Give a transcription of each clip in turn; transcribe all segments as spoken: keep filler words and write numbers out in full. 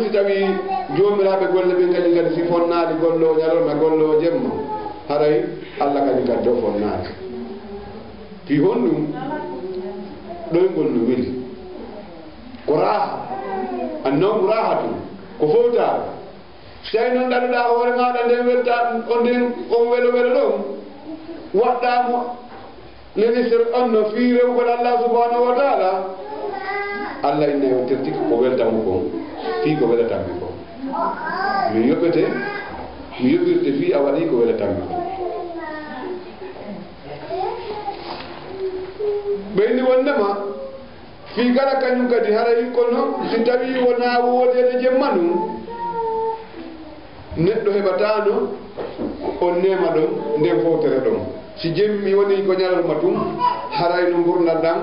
Si tawii joomiraaɓe golle ɓen kañum kadi si fonnaali golloowo ñalorma, golloowo jemma, haray Alla kañum kadi ɗo fonnaali. Fii honɗum? Ɗoyngol no weli. Ko raaha. Annawmu raahatun. Ko fowtaare. Si tawii non ɗaɗuɗaa hoore maaɗa nden welta, on nden, on welo welo ɗon, waɗɗaa mo Ministre on no fii rewugol Allah subhanahu wa ta'ala. Allah inna yo tertike ko welta mo kon, fii ko welata mi kon. Mi yoɓete, mi yoɓirte fii a waɗi ko welata mi kon. Ɓe inni wondema, fii kala kañum kadi haray kono si tawii wonaa woodeede jemma nun, neɗɗo heɓataano on neema ɗon, nden fowtere ɗon. Si jemmi woni ko ñalorma tun, haray no ngurndan ɗan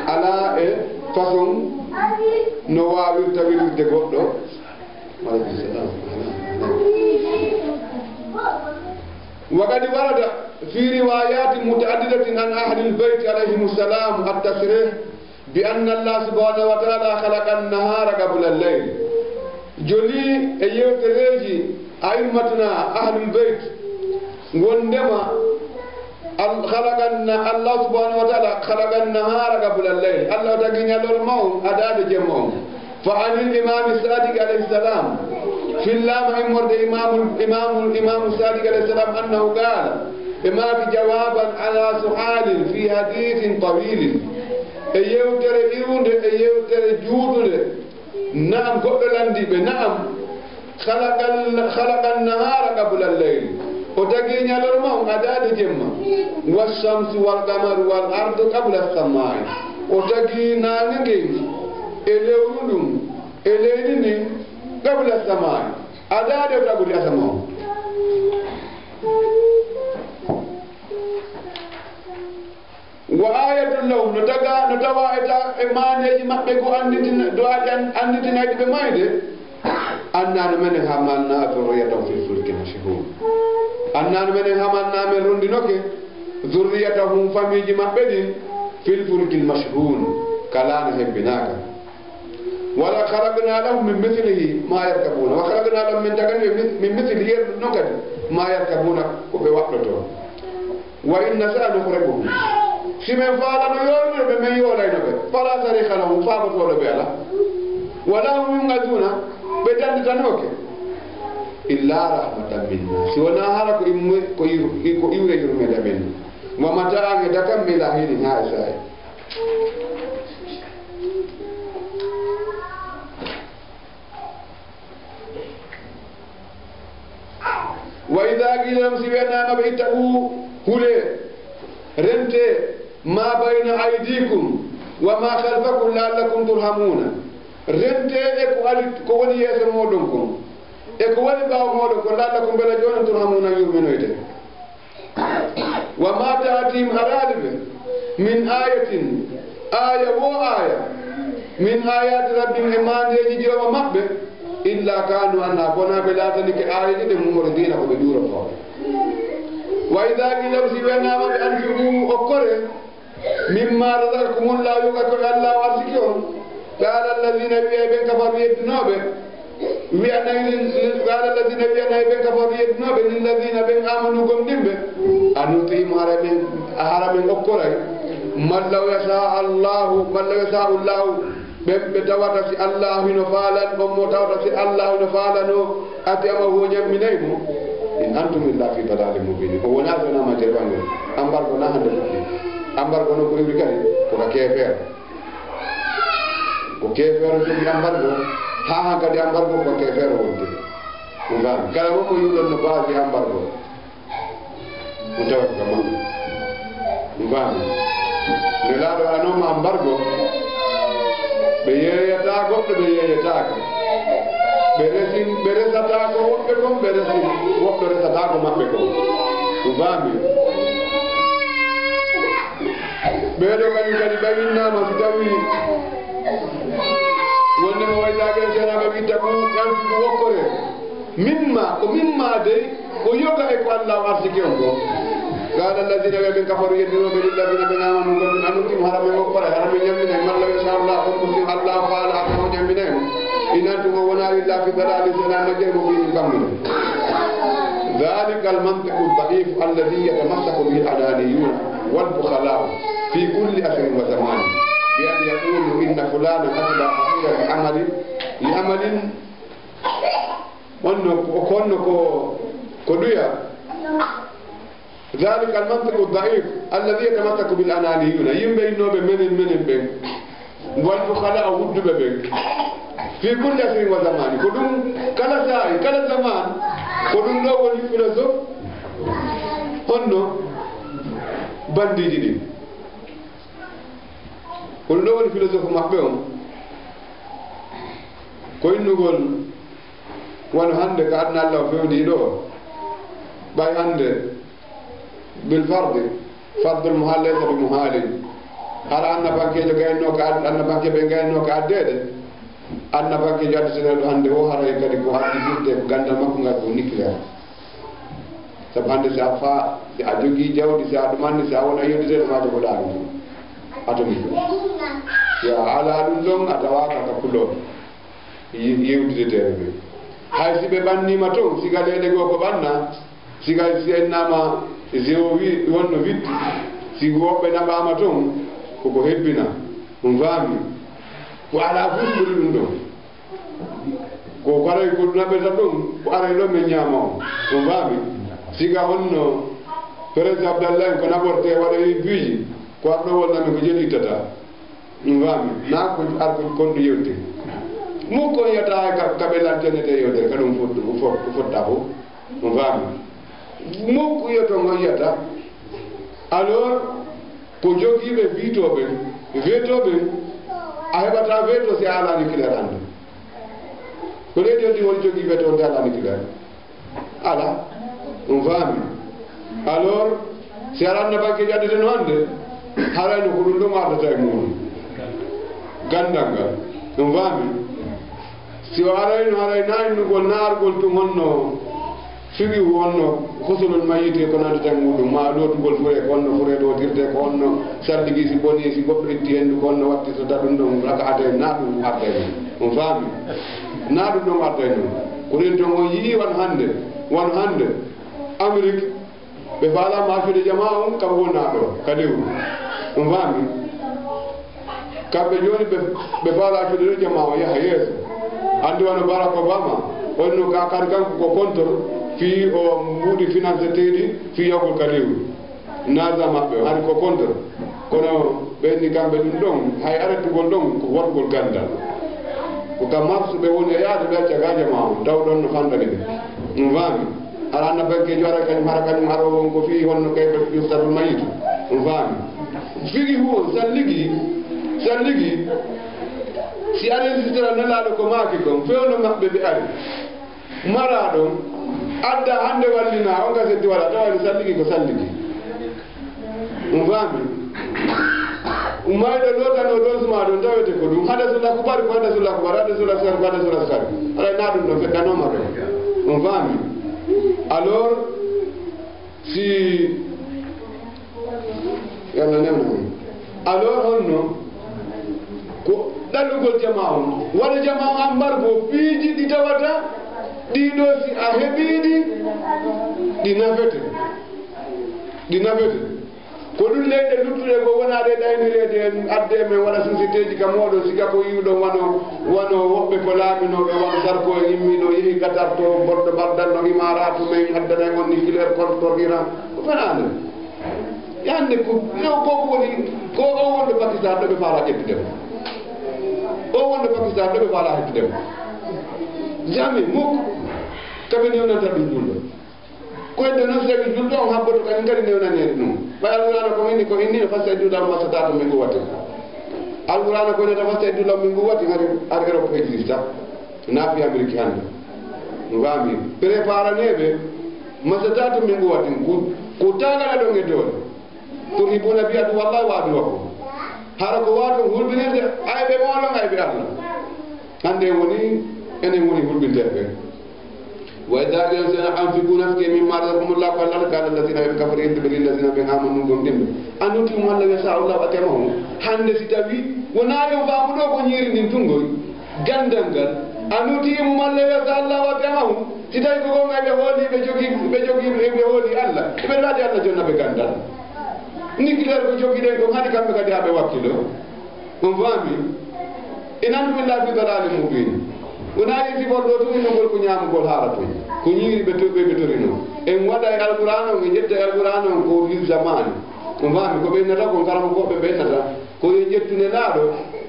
alaa e façon no waawirta welirde goɗɗo. Wa aleykum salam. وقد ورد في روايات متعددة عن أهل البيت عليهم السلام التصريح بأن الله سبحانه وتعالى خلق النهار قبل الليل. Jolii e yewtereeji a'immatuna Ahlul Bayt wondema Al-, خلق الن-، الله سبحانه وتعالى خلق النهار قبل الليل. Allah tagi ñalorma on adaade jemma on. فعن الإمام الصادق عليه السلام، في اللام إمورد إمام، إمام، إمام الصادق عليه السلام، أنه قال، إمام جوابا على سؤال في حديث طويل. E yewtere iwunde, e yewtere juutunde. Na'am, goɗɗo lanndii ɓe, na'am. خلق ال-، خلق النهار قبل الليل. O tagi ñalorma on adaade jemma. والشمس والقمر والأرض قبل السماء. O tagi naange ngen e lewru ndun e leydi ndin قبل السماء. Adaade o tagude asama on. Wa ayatun lahum, no taga, no tawa e ta-, e maaneeji maɓɓe ko annditi-, du'aaji an-, annditinayɗi ɓe mayde. Anna no menen hamalna dhurriyatahum fil fulkil mashhun. Anna no menen hamalna men rondinoke dhurriyatahum, famiiji maɓɓe ɗin, fil fulkil mashhun, ka laana hebbinaaka. Wa khalaqna lahum min mithlihi ma yarkabuna. Wa khalaqna lahum, min tagani ɓe min, min mithlihi, yeru non kadi, ma yarkabuna, ko ɓe waɗɗotoo. Wa in nasha nughriqhum. Si men faalano yoolude ɓe, men yoolayno ɓe. Fala sarikha lahum, faabotooɗo ɓe alaa. Wa la hum yunqadhuna, ɓe dannditanooke. Illa rahmatan minna. Si wonaa hara ko imme-, ko ir-, ko iwre yurmeende men. Wa mata'an, e dakam, ila hinin, haa e saa'i. Wa idha qila lahum, si wi'anaama ɓe, ittaqu, hulee, rentee, ma bayna aydikum wa ma khalfakum la'allakum turhamuna. Rentee e ko ari, ko woni yeeso mooɗon kon, e ko woni ɓaawo mooɗon kon, la'allakum, mbela jooni on, turhamuna, yurminoyte. Wa ma ta'tihim, araali ɓe, min ayatin, aaya woo aaya, min ayati rabbihim, e maandeeji jooma maɓɓe, illa kanu anha, ko wonaa ɓe laatanike aayeeji ɗin, mu'ridina, ko ɓe ɗuurotooɓe. Wa idha qila, si wi'anaama ɓe, anfiqu, okkore, mimma razaqakumullahu, yoga ko Allah arsiki on, qala alladhina, wi'ay ɓen, kafaru, yeddunooɓe, wi'anay lil-, lil-, qala alladhina, wi'anay ɓen kafaru, yeddunooɓe, lilladhina, ɓen amanu, gomɗinɓe, anut'imu, hara men, hara men okkoray, man law yasha Allahu, man law yasha Allahu, ɓen ɓe tawata si Allahu hino faalan, on mo tawata si Allahu hino faalano, at'amahu, o ñamminay mo, in antum illa fi dalalin mubin. O wonaa so wonaa majjere ɓanngol. Ambargo na hannde fuɗɗi. Ambargo noon ko iwri kadi, ko ka keefeero. Ko keefeero jogi ambargo, haa hankadi ambargo ko keefeero wonde. Ɗum faami. Kala fof ko yiwɗon no baawi ambargo. Ɗum tawata ko ka maɓɓe. Ɗum faami. Nelaaɗo anoma ambargo, ɓe yeeyataa goɗɗo, ɓe yeeyataaka. Ɓe resin, ɓe resataa ko woɓɓe kon, ɓe resin, woɓɓe resataa ko maɓɓe kon. Ɗum faami. Ɓee ɗoo kañum kadi ɓay winnaama si tawii wonde mo waylaaki en seeraaɓe witta ko ƴamti ko wokkore. Mimma, ko mimma dey, ko yoga e ko Allah arsiki on ko. Qala alladhina, ɓe ɓen kafaru, yeddinooɓe, lilladhina, ɓe amanu, ko min anut'im, hara men okkora, hara men ñammina, man law yasha Allah, on ko si Allah faala, hara o ñammina en. Inantu mo wonaa illa fi dalalin, sona majjere mo ɓiɗi kammuno. Dhalika almantiqu da'if alladhi yatamassaku bihi alaniyuna wal bukhala'u fi kulli asrin wa zamani, bi an yaqulu inna fulanan asba faqiran li amalin, li amalin. Honno ko, honno ko, ko ɗuya. Dhalika almantiqu da'if alladhi yatamassaku bil ananiyuna, yimɓe innooɓe menen, menen ɓen, wal bukhala, o wudduɓe ɓen, fi kulli asrin wa zamani, ko ɗum kala saa'i, kala zaman, ko ɗum ɗo woni philosophe honno bandiiji ɗin. Ko ɗum ɗo woni philosophe maɓɓe on, ko innugol wano hannde ka aduna Allah o fewndi ɗo, ɓay hannde bil fardi, fardul muhal laysa bi muhalin. Hara annabankeejo gayno ka ad-, annabanke ɓe gayno ka addeede, annabankeejo addeteneɗo hannde o, haray kadi ko addi firde ko gandal makko ngal ko nucléaire. Sabu hannde si a fa-, si a jogii jawdi, si a ɗumanni, si a wona yedditeeɗo ma jogoɗaa ɗum atomique. Si a alaa ɗum ɗon, a tawaaka ka kulol ye-, yewtideteeɓe ɓe. Hay si ɓe ɓanniima ton, siga leyɗe goo ko ɓanna, siga si ennaama zéro wi-, wonno witti, si woɓɓe naɓaama ton, koko hebbina. On faami? Ko alaa fof ɓuri ɗum ɗon. Ko haray ko naɓeta ɗum, ko aray ɗo men ñaama on. On faami? Siga honno Prince Abdallah en ko naɓorte waɗa e buuji, ko arɗo wol namen ko jeli ittata. On faami? Na ko ar ko kondu yewte. Mo ko yata ka, ka ɓe lantenete yewte, ka ɗum fot-, fot-, fotta fof. On faami? Mukku yoto ngo yiyata. Alors, ko jogiiɓe veto ɓen, veto ɓen, a heɓata veto si a alaa nucléaire hannde. Ko leydi on ndi woni jogii veto on nde alaa nucléaire? Alaa. On faami? Alors, si a annabankeejo addeteno hannde, harayno ko ɗum ɗon ardata e muɗum. Ganndal ngal. On faami? Si o arayno, haray na innugol, na argol tun honno figi honno husulul mayyiti e ko nandita e muɗum, ma lootugol fure, ko honno fure lootirte, ko honno salligi si bonii, si goɗɗo itti henndu, ko honno wattirtata ɗum ɗon raka'atayn, na ɗum arday ɗum. On faami? Na ɗum ɗon arday ɗum. Ko ɗin ton on yi'i wano hannde, wano hannde Amérique, ɓe faalaama accude jamaa on, kamɓe wonaa ɗo, ka lewru. On faami? Kamɓe jooni ɓe, ɓe faalaa accude ɗo jamaa on yaha yeeso. Anndi wano Barack Obama, on no ka kadi kanko ko contre fii o mbuuɗi finance teydi fii yahgol ka lewru. NASA maɓɓe, hari ko contre. Kono ɓen ni kamɓe ɗum ɗon, hay artugol ɗon ko waɗugol ganndal. Ko ka Mars ɓe woni e yaade ɓe acca ka jamaa on, taw ɗon no fandani ɓe. On faami? Hara annabankeejo ara kañum, hara kañum ara on ko fii honno kayfa yuhsharul mayyitu. On faami? Figi hu on salligi, salligi. Si a enregistra nelaaɗo ko maaki kon, fewndo maɓɓe ɓe ari. Maraa ɗon, adda hannde wallina, on ka seddi wala, tawa no salligi ko salligi. On faami? Mayɗo lootanoo ɗon suma ɗon tawete ko ɗum. Hadasul akbar ko hadasul akbar, hadasul asgar ko hadasul asgar. Alaa na ɗum ɗon feɗɗanooma ɗon. On faami? Alors, si Yalla newna on. Alors honno? Ko ɗallugol jamaa on. Waɗa jamaa on embargo piiji ɗi tawata ɗiɗo si a heɓii ɗi, ɗi nafete. Ɗi nafete. Ko ɗum leyɗe luttuɗe ko wona ɗe ɗaynireede en, adde men waɗa sociétéji ka mooɗon, siga ko yi'uɗon wano, wano woɓɓe ko laaminooɓe, wano Sarko en immiiɗo, yehi Qatar to, borɗo bardan no imaaraatu men, addanay on nucléaire contre Iran. Ko fenaande. Hannde ko, yo ko woni, ko o wonɗo Pakistan ɗo ɓe faalaa ƴettude mo. O wonɗo Pakistan ɗo ɓe faalaa ƴettude mo. Jamais, mukk. Ka ɓe newnanta ɗum ɗum ɗo. Ko hedde noon, si tawi julɗo on habboto kañum kadi newnaneede ɗum. Ɓay Alqur'aana ko inni, ko inni, "Fasta'iddu lahum mastata'tum min quwwatin." Alqur'aana ko innata, "Fasta'iddu lahum min quwwatin", hari, hari Europe exista. Na fi Amérique hannde. No faami. Préparanee ɓe, "mastata'tum min quwwatin", ko, ko tagala ɗon e doole. "Turhibuuna bihi aduwwallahi wa aduwwakum." Hara ko waaton hulɓinirde ayɓe mooɗon, ayɓe Allah. Hannde en woni, enen woni hulɓinteeɓe ɓen. "Wa idha qila lahum anfiqu nafaqu mimma razaqakumullahu", qala, qala alladhina kafaru, "Infiqu lilladhina amanu", ɓen aamanu gomɗinɓe. "An yu'tihum Allahu, yasha'u Allahu atyabahum." Hannde si tawi wonaa yo faamu ɗo ko ñiiri ndin tungoy, ganndal ngal, A nuti mo malla yo so Allah waɗde e mahum. Si tawi ko gonga ɓe hooli, ɓe jogii, ɓe jogii, ɓe hooli Allah, ɓe laati Allah jonna ɓe gandal. Nucléaire ko jogiɗen ko, hani kamɓe kadi haɓe wakkilo. On faami? In antum illa fi dalalin mubin. Wona e sifon ɗo tun innugol ko ñaamugol haara tun. Ko ñiiri ɓe to-, ɓe, ɓe torino. En waɗa e Alqur'aan on, en ƴetta e Alqur'aan on ko lil zamani. On faami? Ko ɓe innata kon, karamokooɓe ɓe innata. Ko yo ƴettu Nelaaɗo,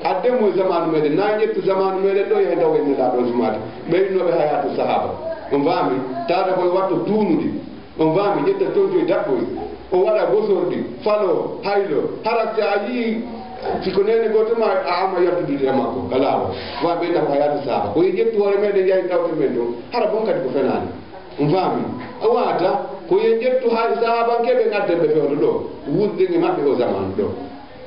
adden mo e zamaanu meɗen. Na ƴettu zamaanu meɗen ɗo, yahen taw en Nelaaɗo on sumaade. Ɓe innooɓe hayaatu sahaaba. On faami? Tawata ko e watto tuunuɗi. On faami? Ƴetta concoy daɓɓoy. O waɗa bosorɗi, falo, haylo. Hara si a yii, si ko neene gooto ma, a ama yaltude e makko, ka laawol. Wa ɓe innata ko hayaatu sahaaba. Ko yo ƴettu hoore meɗen, yahen tawten men ɗo. Hara bon kadi ko fenaande. On faami? A waata, ko yo ƴettu hay sahaabankeeɓe ngadden ɓe fewndo ɗo, wuurden e maɓɓe o zamaanu ɗo.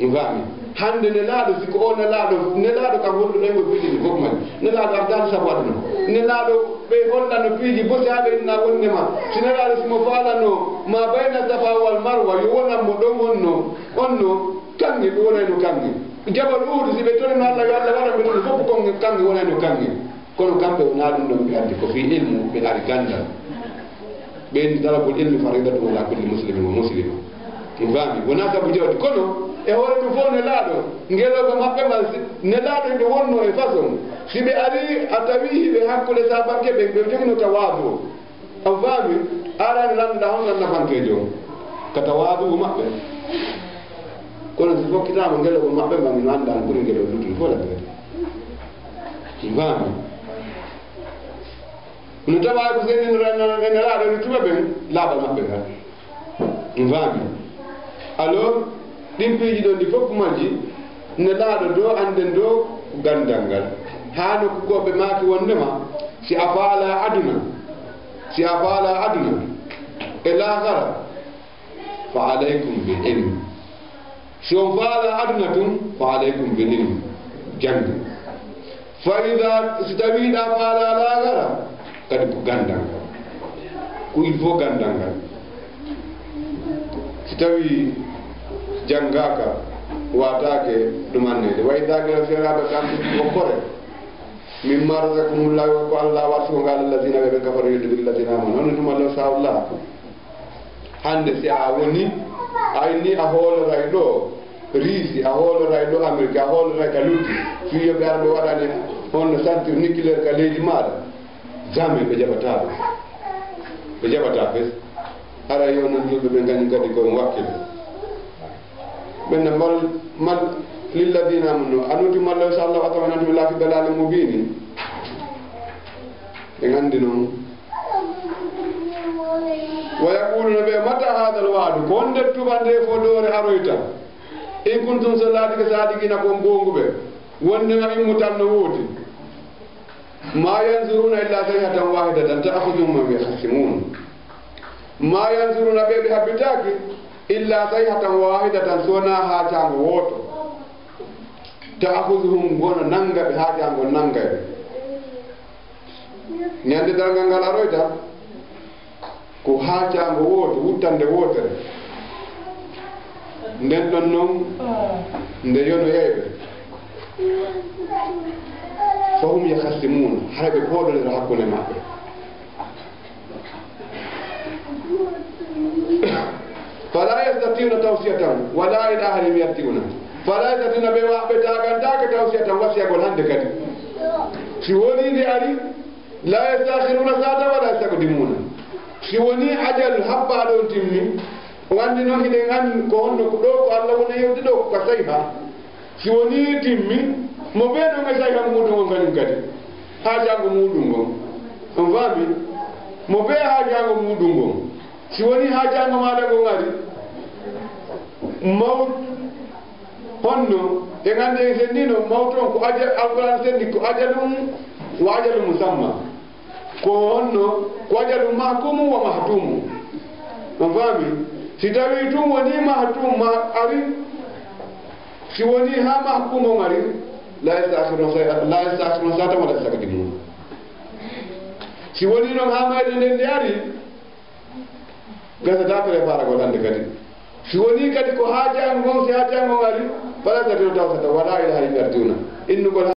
On faami? Hannde Nelaaɗo, si ko o Nelaaɗo, Nelaaɗo kam holluɗen ko piiji ɗi fof majji. Nelaaɗo ardaani sabu aduna. Nelaaɗo ɓe hollano piiji bosi haa ɓe inna wonde ma. Si Nelaaɗo si mo faalano ma bayna Safa wal Marwa, yo wonan mo ɗon honno, honno kaŋŋe, ɓe wonayno kaŋŋe. Jabal Uhud, si ɓe torino Allah, yo Allah waɗan ɓe ɗum fof kon kaŋŋe wonayno kaŋŋe. Kono kamɓe wonaa ɗum ɗon ɓe addi, ko fii ilmu ɓe ari ganndal. Ɓe inni talabul ilmi faridatun ala kulli muslimin wa muslima. On faami? Wonaa sabu jawdi, kono e hoore ɗum fof Nelaaɗo, ngelooba maɓɓe man, si-, Nelaaɗo hiɓe wonno e façon. Si ɓe ari, a tawi hiɓe hakkunde saabanke ɓe, ɓe jogino tawaadu. On faami? Aran lamɗa hon tan nafankeejo on. Ka tawaadu maɓɓe. Kono si fokkitaama ngelooba maɓɓe man, no anndaa no ɓuri ngelooba luttuɗi fof la gadi. On faami? No tawa ko senin rena, rena laaɗo no tuba ɓen, laaɓa maɓɓe ngal. On faami? Alors, ɗin piiji ɗon ɗi fof majji, Nelaaɗo do, annden do ganndal ngal. Haa no ko ɓe maaki wonndema, si a faala aduna, si a faala aduna e laakara, fa alaykum bil ilmi. Si on faala aduna tun, fa alaykum bil ilmi. Janngu. Fa ida, si tawi ɗa faala laakara, kadi ko ganndal ngal. Ko il faut ganndal ngal. Si tawi janngaaka, waataake ɗumanneede. Wa ida qila, seeraaɓe kam ko kore. Mimma razaqakumullahu, ko Allah warsugo ngal, alladina, ɓe kafaru, yuddu bil ladina amanu. Hono tuma lo sawla. Hannde si a woni, a inni a hooloray ɗo Riisi, a hooloray ɗo Amerik, a hooloray ka lutti, fii yo ɓe ar ɓe waɗane honno santir nucléaire ka leydi maaɗa, jamais ɓe jaɓataa ɗum. Ɓe jaɓataa bes. Haray yo non julɓe ɓen kañum kadi ko on wakkilo. Ɓen ne mal, mal lilladina amanu, a nuti mal law sha Allah wa tamanantum illa fi dalalin mubini. Ɓe nganndi non. Wa yaquluna, ɓe, mata hadal wa'du, ko honde tubande fodoore aroyta? In kuntum, so laatike sadiqina, ko on goonguɓe, wonde ma immutan no woodi. Ma yanzuruna illa sayhatan wahidatan ta'khudhuhum wa hum yakhsimun. Ma yanzuruna, ɓe, ɓe habbitaaki, illa sayhatan wahidatan, so wonaa haajaango wooto. Ta'khudhuhum, ngona nannga ɓe, haajaango nannga ɓe. Ñande darngal ngal aroyta, ko haajaango wooto, wuttande wootere. Nden ɗon non, nde yonoyay ɓe. Fahum yakhasimun, haray ɓe pooɗodira hakkunde maɓɓe. Fala yastati'una tawsiyatan wala ila ahlihim yarji'una. Fala yastati'una, ɓe wa-, ɓe tagantaake tawsiyatan, wasiyagol hannde kadi. Si woni nde ari, la yastakhiruna sa'atan wala yastaqdimuna. Si woni ajal haɓɓaaɗo on timmi, o anndi noon hiɗen anndi ko honno ko ɗo ko Allah woni yewde ɗo ko ka sayha. Si woni timmi, mo bee ɗon e sayha muuɗum on kañum kadi. Haajaango muuɗum on. On faami? Mo bee haajaango muuɗum on. Si woni haajaango maaɗa ngon ari, maw-, honno, en anndi en senndino, mawto on ko aja-, Alquraan senndi ko ajalun wa ajalun musamma. Ko honno, ko ajalun mahkumun wa mahtumun. On faami? Si tawii tun woni mahtum ma ari, si woni haa mahkum on ari, la yastakhiruna sa-, la yastakhiruna sa'atan wa la yastaqdimun. Si woni non haa mayde nden nde ari, gasata préparagol hannde kadi. Si woni kadi ko haajaango ngon, si haajaango ngon ari, fala yastati'una tawsiyatan wala ila ahlihim yarji'una. Innugol